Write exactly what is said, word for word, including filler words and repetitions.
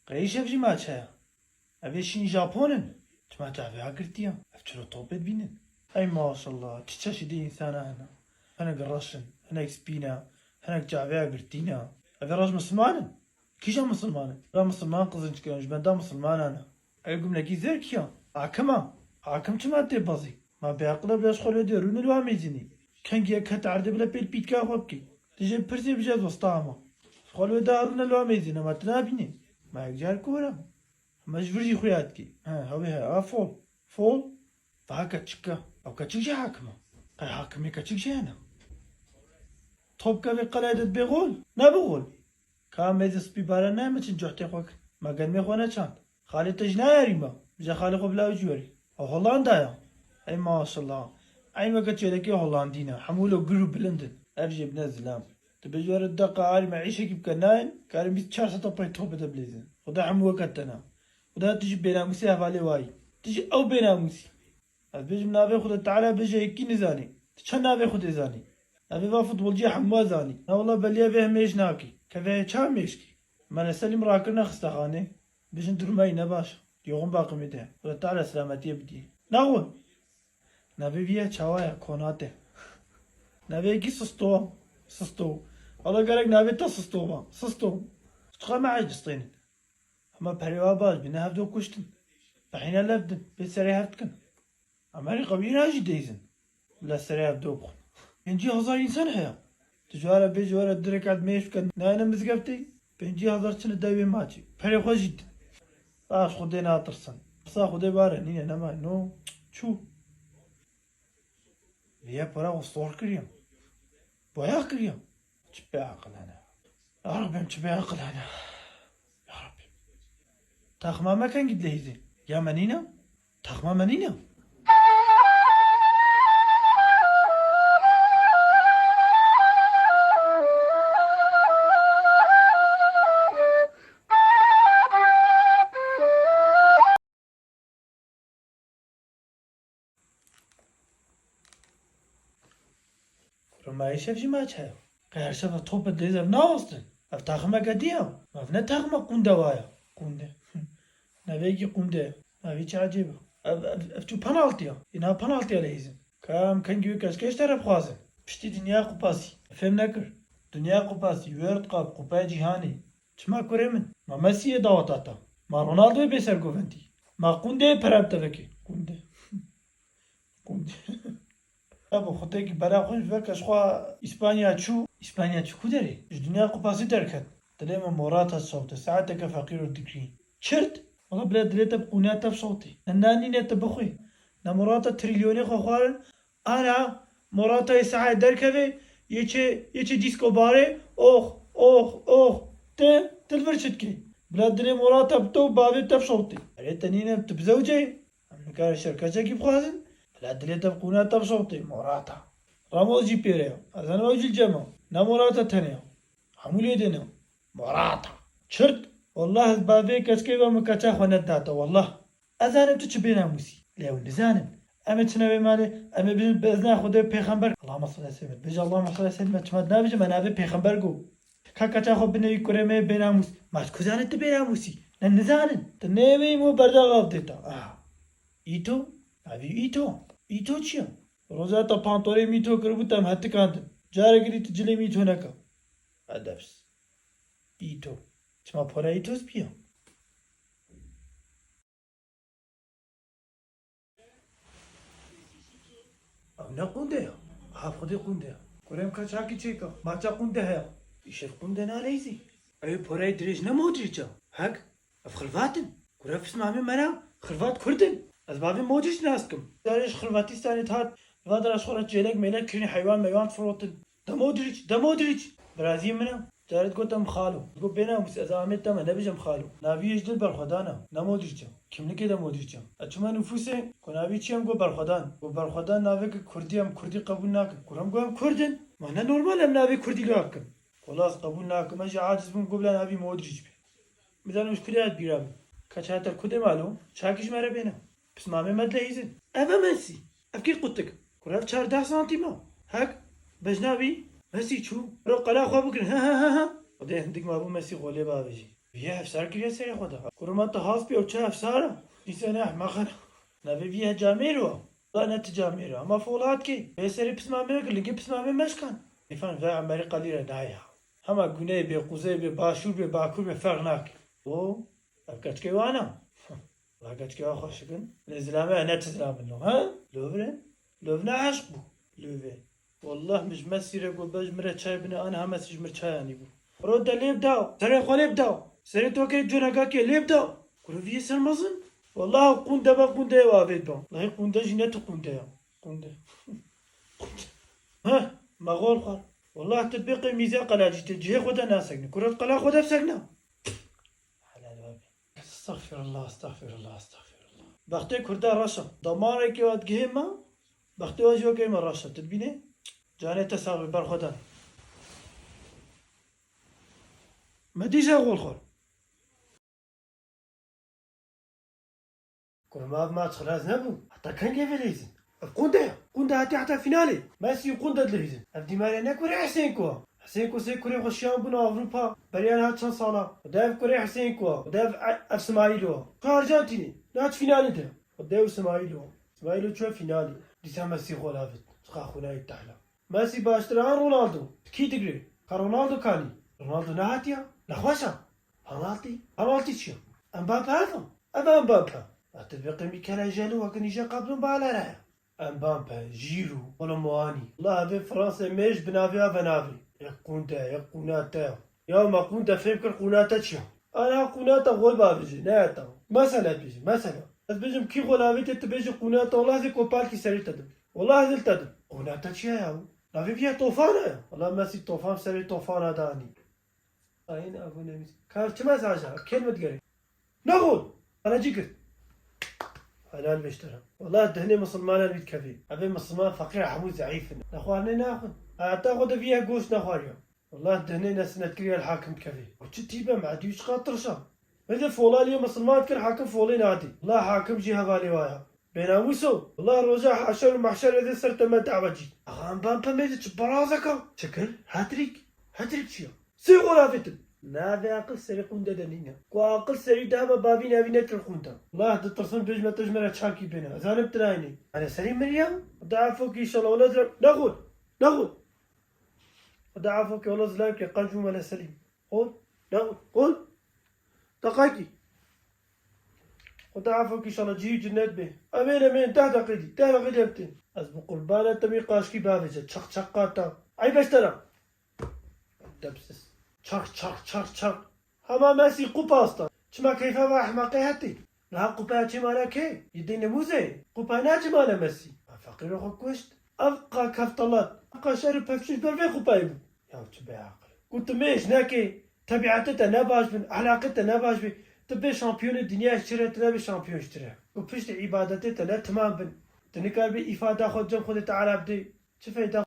Qey îşev jî maç heye. Ev ê şîn Japon in. Çima çavê ha girtiye? Ev çilo topê dibînin? Ey maşallah, çi çeşîdî însana hene. Hinek reş in, hinek spî ne, hinek çavê ha girtî ne. Ev ê reş misilman in? Kîjan misilman in? Ra misilman qizin çikirin, ji benda misilmanan e. Ew gumnekî zêr kî ya? Hakim a. Hakim çima tê bazî? Ma bêaqil e, bila ji xwe li wê dê rûne li wa mêzînî. Kengî yek ket erdê, bila pêl pîtka xwe bikî. Tu jê pirsê, bije ez westa hema. Ji xwe li wê de rûne li wa mêzînê, ma tu nabînî? Ma yek car kor e. Hema ji vir jî xuya dikî. He, hewê he, a fol. Fol. Daha keçik e. Ew keçik jî hakim e. Qey hakimê keçik jî hene? Top kevê qeleyê de dibê gol? Ne bi gol. Ka mêzê spî bare nayê me çin cohtê xwe kir. Me gelmê xwe neçand. Xalê te jî nayarî me. Bije xalê xwe bila ew jî werî. Ew Hollanda ya. Ey maşallah. Eyn weke çêlekê Hollandî ne. Hemû lo gir û bilind in. Ev jê bine zilam. Tu bêjî were du deqa arî me îşekî bike nayên, karin bîst çar seta pey topê de bilîzin. Xuda hemû weke te ne. Xuda tu jî bênamûsê hevalê wayî. Tu jî ew bênamûsî. Ez bêjim navê Xwedê Teala bêje yekî nizanî. Tu çend navê Xwedê zanî? Navê va futbolciyê hemû zanî. Na wela beliya vê hemêş nakî. Kevê çawa mêşkî? Me li Selîm rakirine xistexanê. Bêjin duruma wî ne baş. Yoxin bakimê de. Xwedê Teala selametiyê bidî. Naxwe. Navê vî ye çawa ye? Konate. Navê yekî Sisto. Sisto. Wela gerek navê te Sisto ba. Sisto. Çiqa me ecistênin. Hema perê wa baş bîne hevdo kuştin. Behîne lev din, pê serê hev dikin. Emerî qewîna jî deyzin. Bila serê hev do bixwin. Pêncî hezar însan heye. Tu ji were bê ji were du rekat mêş bike nayêne mizgeftê. Pêncî hezar çine dewê maçî. Perê xwe jî din. Baş Xwedê natirsin. Qisa Xwedê bare nîne nema no. Çû. Vê ye para xwe sor kiriye. Boyax kiriye. Çi pê aqil hene. Ya Rabbim, çi pê aqil hene. Ya Rabbim. Taxma me kengî dileyîzê. Ya me nîne? Taxma me nîne? Kuro ma îşev jî maç heye. Qey her şeva topê dileyîz ev naxwestin. Ev taximeke dî ya. Ev ne taxima qûnde wa ya. Qûnde. Navê yekî qûnde. Navê çi ecêb e. Ev, ev, ev çû penaltî ya. Îna penaltî ya leyîzin. Ka em kengî wê keçkê ji te re bixwazin. Piştî Dinya Kupasî. Fêm nekir. Dinya Kupasî, World Cup, Kupaya Cîhanê. Çima kurê min? Ma Mesî yê daweta te? Ma Ronaldoyê bê sergovendî? Ma qûndê pere bi te vekê? Qûnde. Qûndê. Ya bo xwedekî bela xwe ji veke ji xwe Îspanya çû. Îspanya çû ku derê? Ji Dinya Kupasî derket. Dilê min Morata şewte. Saeteke feqîr û dikrî. Çirt? Wala bila dilê te bi qûniya te bişewtî. Ne nanîne te bixwî. Ne Morata trîlyonê xwe xwarin. Ana, Moratayê saet derkeve, yê çê, yê çê dîsko barê, ox, ox, ox. Te, te li vir çi dikê? Bila dilê Morata bi te û bavê te bişewtî. Erê te nîne tu bizewceyê. Em nikarin şerkeçekî bixwazin. Bila dilê te bi qûna te bişewtî. Morata. Ramos jî pêre ya. Ez zanim ew jî li cem e. Ne Morata tenê ya. Hemû lê dêne. Morata. Çirt. Wallah ez bavê keçkê ve min keça xwe nedidate. Wallah. Ez zanim tu çi bênamûsî. Lê ew nizanin. Em ê çine vê malê, em ê bijin bi izna Xwedê û pêxember. Allahümme salli aleyhi ve sellem. Bêje Allahümme salli aleyhi ve sellem. Çima dinavêjim, me navê pêxember got. Ka keça xwe binêrî kurê me yê bênamûs. Ma ji ku zanî tu bênamûsî? Ne nizanin. Tu nêvê mo berdaxa dê ta. Ah. Îto? Navî Îto. Îto çi ye? Roza te pantolê Mîto kiribû te em hetikandin. Carekî dî tu cilê Mîto neke. Edebs. Îto. Çima pora Îto spî ye? Ew ne qûnde ye. Ev xwedî qûnde ye. Kurê min ka çakî çêke. Maça qûnde heye. Îşev qûnde naleyzî. Ew porayê dirêj ne Modric e. Hek. Ev xilvat in. Kurê pismamê me ne. Xilvat Kurd in. Ez bavê Modric nas dikim. Carê ji Xilvatistanê dihat. Va dira ji xwe re çêlek mêlek kirinî heywan meywan firotin. De Modric, de Modric. Biraziyê min e. Carê digot em xalo. Digot bênamûs ez amê te me nebijim xalo. Navî yê ji dil berxwedan e. Ne Modric e. Kimlikê de Modric e. Ez çûme nufûsê, ku navî çi em got berxwedan. Got berxwedan navê ke kurdî em kurdî qebûl nakin. Kur em got em kurd in. Ma ne normal em navê kurdî li bikin. Wela ez qebûl nakim. Ez jî aciz bûm got bila navî Modric be. Bizanim ji kurê hat bîra min. Keç hate kudê malo, çakî ji me re bêne. Pismamê me dilehîzin. Ev e Mesî. Ev kê qutik? Kur ev çardeh santîm e. Hek, bejna wî, Mesî çû. Ro qela xwe bikin. He, he, he, he. Xwedê hindik mabû Mesî xwe lê bavêjî. Vî yê efsar kiriye serê xwe de. Kuruma tu has pê û çi efsar e? Dîse ne ehmeqin. Navê vî yê camêr o. La ne ti camêr e. Ama folat kê. Bê serê pisma me kir, lingê pisma me meşkan. Nîfan ve emerî qalî re naya. Hema guneyê bê, quzey bê, başûr bê, bakur bê, ferq nake. O, ev keçkê wan e. La keçkê wan xweşik in. Lê zilame ne ti zilam in lo, ha? Lovre? Lov ne eşq bû. Love. Wallah min ji Mesî re got, be ji min re çay bine, aniha Mesî ji min çay anîbû. Ro de lê bida. Serê xwe lê bida. Serê tokê coneka kê lê bida. Kuro vî yê ser mezin. Wallah qûnde be qûnde ew avêt be. Lahê qûnde jî ne tu qûnde ya. Qûnde. Heh, me xol xwar. Wallah tu bê qey mîzya qelacî tê cihê xwe de nasekne. Kuro qela xwe de bisekne. Helal be. Estexfirullah, estexfirullah, estexfirullah. Bextê Kurda reş e. Demarekê wa digihê me, bextê wa jî wekê me reş e. Tu dibînê? Canê te sax be, berxwedan. Me dîsa xol xol. Kurma ev maç xilas nebû. Heta kengê vê leyzin. Ev qûnde ye. Qûnde hatiye heta fînalê. Mesî û qûnde dilihîzin. Ev dîmariya ne kurê Hesênko. Hesênko sê kurê xwe şiyan bûn Ewropa. Beriya niha çend sala. Û de ev kurê Hesênko. Û de ev, ev Simayîlo. Ka Arjantînê. Niha di fînalê de. Û de ew Simayîlo. Simayîlo çûye fînalê. Dîsa Mesî xwe lavit. Çiqa xûnayî tehla. Mesî baştir an Ronaldo. Ti kî digre? Ka Ronaldo kanî? Ronaldo nehatiya? Nexweş e. Penaltî? Penaltî çi ye? Mbappe ev e? Ev e Mbappe. Ev tu dibê qey Michelangelo weke nîje qeblon bala re ye. Mbappe, Giroud, Kolo Muani. Wela evê Fransê mêj bi navê ya venavê. Yek qûnde, yek qûnate. Ya me qûnde fêm kir qûnate çi ye? Ana qûnata xwe bavêje, ne ya te. Mesele bêje, mesele. Ez bêjim kî xwe lavête tu bêjî qûnata, wela ez ê kopalkî serê te dim. Wela ez li te dim. Qûnata çi ye ya? Navê vî ye tofan e. Wela Mesî tofan serê tofana danî. Ayên evo nemîz. Kar çi mesaja? Kêl mi digerê? Nexwe! Ana cî girt. Helal beştera. Wela dihnê misilmanan bît kevê. Evê misilman feqîr hemû zeîf in. Nexwarinê naxwin. Heta xwe de vî ye goşt nexwariya. Wela dihnê nesinetgirî el hakim dikevê. Û çi tîbe, medî û çiqa tirşa. Hêdî fola lê misilman dikir, hakim folê nadî. Wela hakim jî hevalê wa ya. Bênamûso. Wela roja haşer û mehşer ez ê ser te me dawecî. Axa em ban pemê de çi barazeka. Çi kir? Hatrik. Hatrik çi ya? Sê xwe ravêtin. Navê aqil serê qûnde de nîne. Ku aqil serî de hema bavî navî nekir qûnde. Wela ditirsim bêj me te ji me re çavkî bêne. Ez zanim tu nayînî. Ene serî min ya? Xweda efo ki inşallah. Wela zira. Nexwe. Nexwe. Xweda efo ke wela zilam ke qenc bû mele Selîm. Qol, ne qol. Deqakî. Xweda efo ke inşallah cihî cinnet bê. Em ê ne mê deh deqî dî, deh deqî dî em tên. Ez bi qurbana te mî qaşkî bavêje. Çaq çaq qata. Ay beştera. Depsiz. Çaq çaq çaq çaq. Hema Mesî qupa asta. Çima keyfa va ehmeqê hetê? Niha qupaya çê mane kê? Yê dê nemûzê? Qupa naçê mane Mesî? Ev feqîro xwe kuşt. Ev qa keftelat. Ev qa şer û pevçûn ber vê qupayê bû. Ya çi bê aqil. Ku tu mêj nekê, tebiatê te ne baş bin, ehlaqê te ne baş bê, tu bê şampiyonê dinyayê ji çi re, tu nebê şampiyon ji tu re. Ku piştî îbadetê te ne timam bin. Tu nikaribê îfada xwe cem Xwedê Teala bidê. Çi feyda